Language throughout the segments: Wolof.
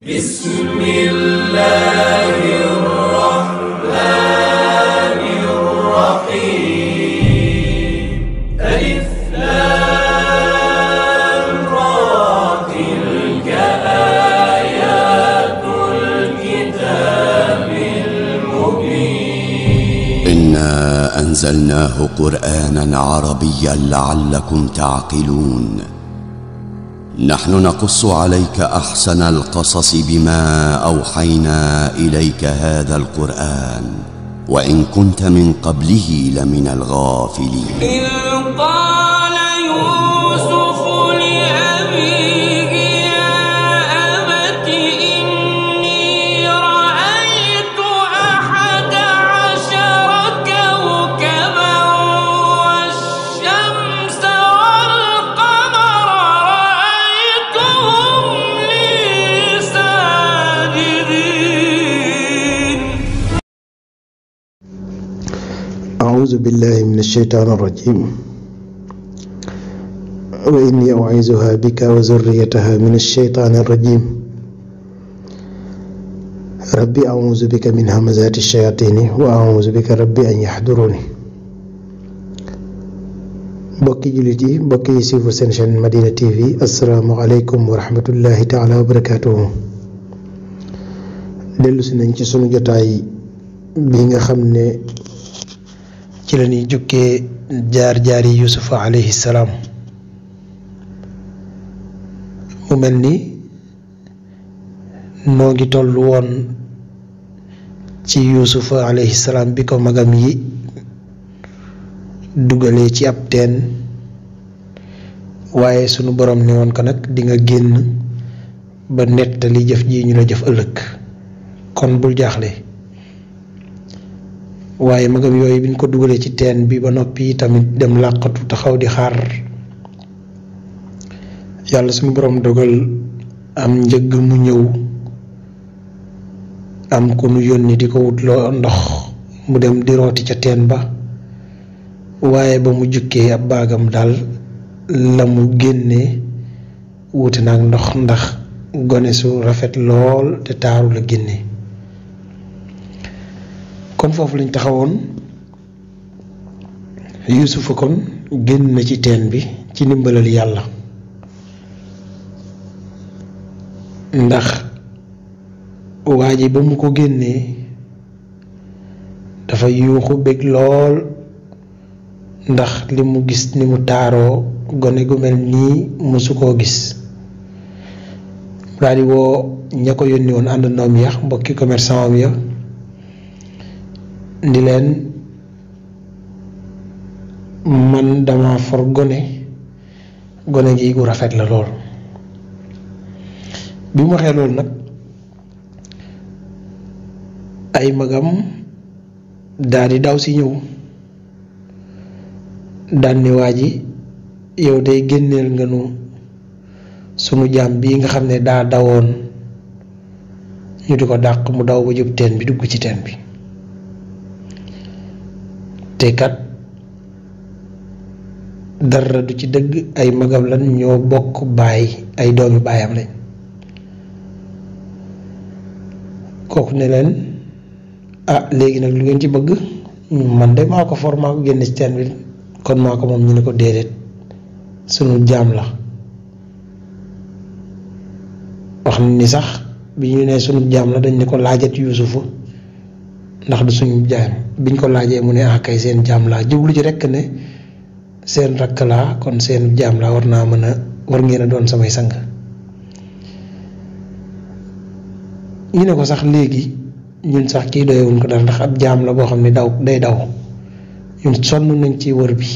بسم الله الرحمن الرحيم ألف لام را تلك آيات الكتاب المبين إنا أنزلناه قرآنا عربيا لعلكم تعقلون نحن نقص عليك أحسن القصص بما أوحينا إليك هذا القرآن وإن كنت من قبله لمن الغافلين إذ قال يوسف لأبيه يا أبت إني رأيت 11 كوكبا والشمس والقمر رأيتهم لي ساجدين. أعوذ بالله من الشيطان الرجيم وإني أعيذها بك وذريتها من الشيطان الرجيم ربي أعوذ بك من همزات الشياطين وأعوذ بك ربي أن يحضروني. mbokki jullit yi mbokk yi suivre seen chaîne Madina TV asalaamaaleykum wa rahmatullahi taala wa barakaatuhu. dellu si nañ ci sunu jotaay bi nga xam ne ci la ñuy jukkee jaar-jaari Yuusufa alayhi salaam. mu mel ni noo ngi tollu woon ci Yuusufa alayhi salaam bi ko magam yi dugalee ci ab teen waaye sunu borom ne woon ko nag di nga génn ba nettali jëf ji ñu la jëf ëllëg kon bul jaaxle. waaye magam yooyu biñ ko dugalee ci teen bi ba noppi tamit dem làqatu taxaw di xaar yàlla suñu borom dogal am njëgg mu ñëw am ku nu yónni di ko wutloo ndox mu dem di rooti ca teen ba waaye ba mu jukkee ab baagam daal la mu génnee wuute naag ndox ndax gone su rafet lool te taaru la génne. kon foofu lañ taxawoon Yuusufa kon génn na ci teen bi ci ndimbalal yàlla ndax waa ji ba mu ko génnee dafa yuuxu bég lool ndax li mu gis ni mu taaroo gone gu mel nii mësu koo gis. daal di woo ña ko yónni woon àndandoom ya mbokki commerçant am ya ndi leen man dama for gone gi gu rafet la lool. bi mu waxee loolu nag ay magam daal di daw si ñëw daan ni waa ji yow day génneel nga nu sunu jaam bii nga xam ne daa dawoon ñu di ko dàq mu daw ba jub teen bi dugg ci teen bi te kat dara du ci dëgg ay magam lan ñoo bokk baay ay doomi baayam lañ. kooku ne leen ah léegi nag lu ngeen ci bëgg man de maa ko for maa ko génne ci teen bi kon maa ko moom. ñu ne ko déedéet sunu jaam la. wax ni sax bi ñu ne sunu jaam la dañ ne ko laajat Yuusufa ndax du suñu jaam biñ ko laajee mu ne ah kay seen jaam laa jublu ci rekk ne seen rakk laa kon seen jaam laa war ngeen a doon samay sang. ñu ne ko sax léegi ñun sax kii doyewuñ ko dara ndax ab jaam la boo xam ne day daw ñun sonn nañ ci wër bi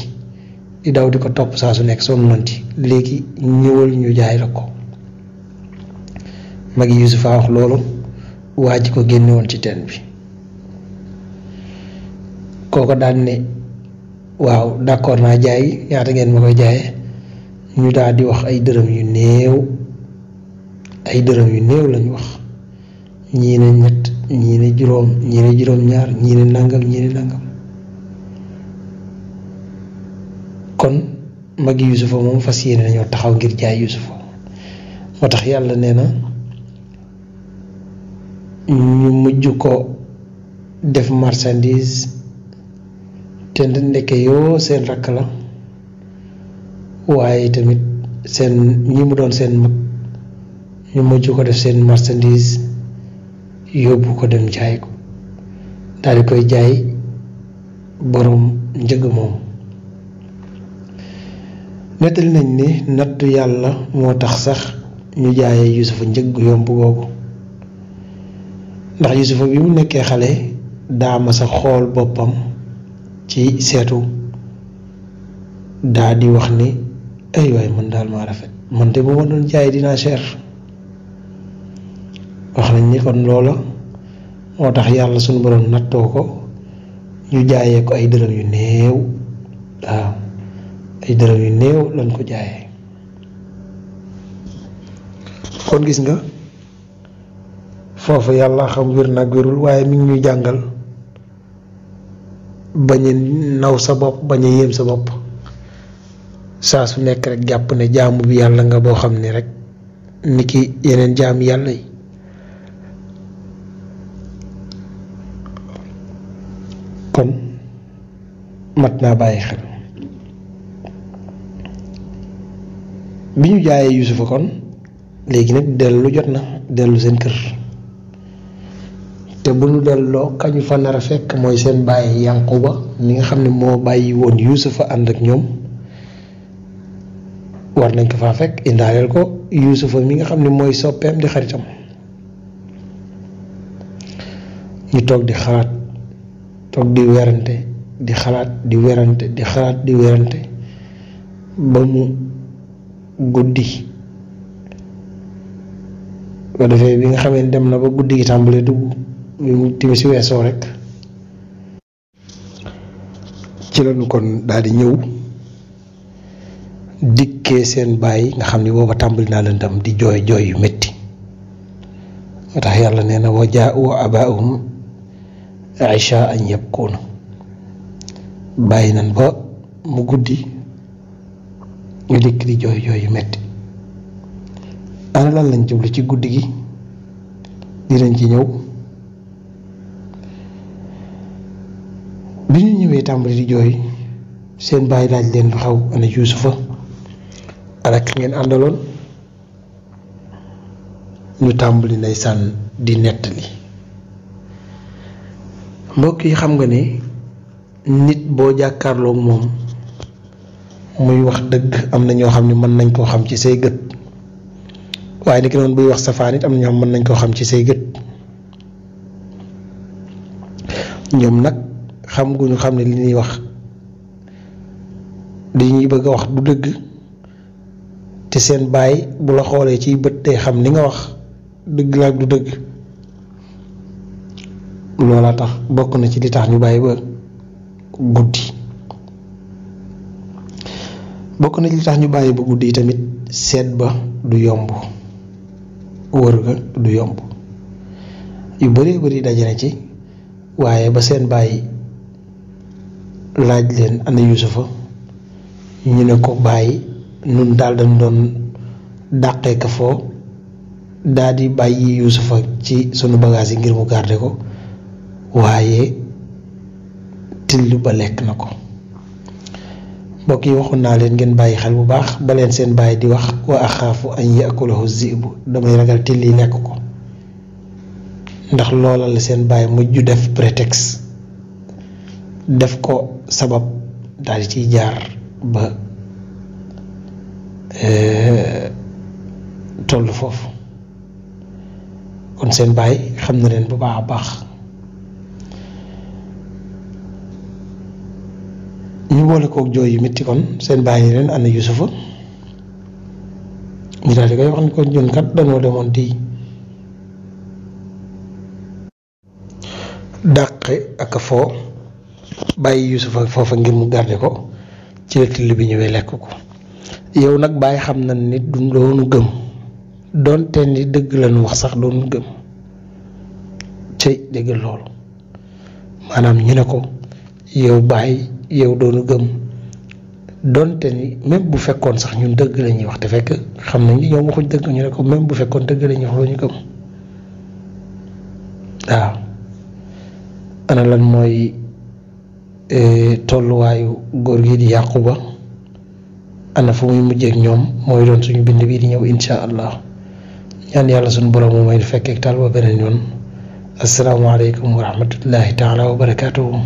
di daw di ko topp saa su nekk sonn nañ ci léegi ñëwal ñu jaay la ko. magi Yuusufa wax loolu waa ji ko génne woon ci teen bi. kooko daan ne waaw d'accord naa jaay ñaata ngeen ma koy jaayee ñu daal di wax ay dërëm yu néew lañu wax ñii ne ñett ñii ne juróom ñii ne juróom-ñaar ñii ne nangam kon magi Yuusufa moom fas yéene nañoo taxaw ngir jaay Yuusufa moo tax yàlla nee na ñu mujj ko def marchandise te ndeke yoo seen rakk la waaye tamit seen ñi mu doon seen mag ñu mujj ko def seen marchandise yóbbu ko dem jaay ko daal di koy jaay boroom njëg moom. nettali nañ ni nattu yàlla moo tax sax ñu jaayee Yuusufa njëg gu yomb googu ndax Yuusufa bi mu nekkee xale daa ma sa xool boppam ci seetu daa di wax ni ay waay man daal maa rafet man de bu ma doon jaay dinaa cher. wax nañ ni kon loola moo tax yàlla suñu borom nattoo ko ñu jaayee ko ay dërëm yu néew. waaw ay dërëm yu néew lañ ko jaayee. kon gis nga foofu yàlla xam wér nag wérul waaye mi ngi ñuy jàngal bañ a naw sa bopp bañ a yéem sa bopp saa su nekk rek jàpp ne jaamu bi yàlla nga boo xam ne rek ni ki yeneen jaam yàlla yi. kon mat naa bàyyi xel. bi ñu jaayee Yuusufa kon léegi nag dellu jot na dellu seen kër te bu ñu delloo kañu fa nar a fekk mooy seen bàyyi Yanquba mi nga xam ne moo bàyyi woon Yuusufa ànd ak ñoom war nañ ko faa fekk indaaleel ko Yuusufa mi nga xam ne mooy soppeem di xaritam. ñu toog di xalaat toog di werante di xalaat di werante di xalaat di werante ba mu guddi ko defee bi nga xamee dem na ba guddi gi tàmbalee dugg bi mu timis weesoo rek ci lañu kon daal di ñëw dikkee seen baay nga xam ni booba tàmbali naa leen tam di jooy jooy yu metti moo tax yàlla nee na wa jaa'u abaahum ishaa'an yabkuuna bàyyi nan ba mu guddi ñu dikk di jooy jooy yu metti. ana lan lañ jublu ci guddi gi dinañ ci ñëw. bi ñu ñëwee tàmbali di jooy seen baay laaj leen lu xaw ana Yuusufa ana ki ngeen àndaloon ñu tàmbali ndeysaan di nettali. mbokk yi xam nga ne nit boo jàkkaarloog moom muy wax dëgg am na ñoo xam ne mën nañ koo xam ci say gët waaye niki noonu buy wax safaan it am na ñoo xam mën nañ koo xam ci say gët. ñoom nag xam gu ñu xam ne li ñuy wax dañuy bëgg a wax du dëgg te seen baay bu la xoolee ciy bët day xam li nga wax dëgg la ak du dëgg. loolaa tax bokk na ci li tax ñu bàyyi ba guddi. bokk na ci li tax ñu bàyyi ba guddi tamit seet ba du yomb wër ga du yomb yu bëree bëri dajale ci waaye ba seen bàyyi laaj leen ana Yuusufa ñu ne ko bàyyi nun daal dañ doon dàqee ka foo daal di bàyyi Yuusufa ci sunu bagage yi ngir mu garde ko waaye till ba lekk na ko. mbokk yi waxoon naa leen ngeen bàyyi xel bu baax ba leen seen bàyyi di wax wa axaafu an yakulahu zibu damay ragal till yi lekk ko ndax loola la seen bàyyi mujj def prétexte def ko sabab daal di ciy jaar ba toll foofu. kon seen bàyyi xam na leen bu baax a baax. ñu boole kook jooy yu métti kon seen bàyyi ni leen ana Yuusufa ñu daal di koy wax ni ko ñun kat dañoo demoon di dàqe ak foo bàyyi Yuusufa foofa ngir mu garde ko ci la till bi ñëwee lekk ko. yow nag bàyyi xam na nit du doonu gëm doonte ni dëgg lañu wax sax doonu gëm cey dëgg loolu maanaam ñu ne ko yow bàyyi yow doonu gëm donte ni même bu fekkoon sax ñun dëgg la ñuy wax te fekk xam nañ ni ñoom waxuñ dëgg ñu ne ko même bu fekkoon dëgg la ñuy wax loo ñu gëm waaw ana lan mooy tolluwaayu góor gi di Yaquba ana fu muy mujjeek ñoom mooy doon suñu bind bii di ñëw insha allah ñaan yàlla suñu borom mu may fekkeek tal ba beneen yoon assalaamu aleykum wa rahmatullahi taala wa barakaatuhu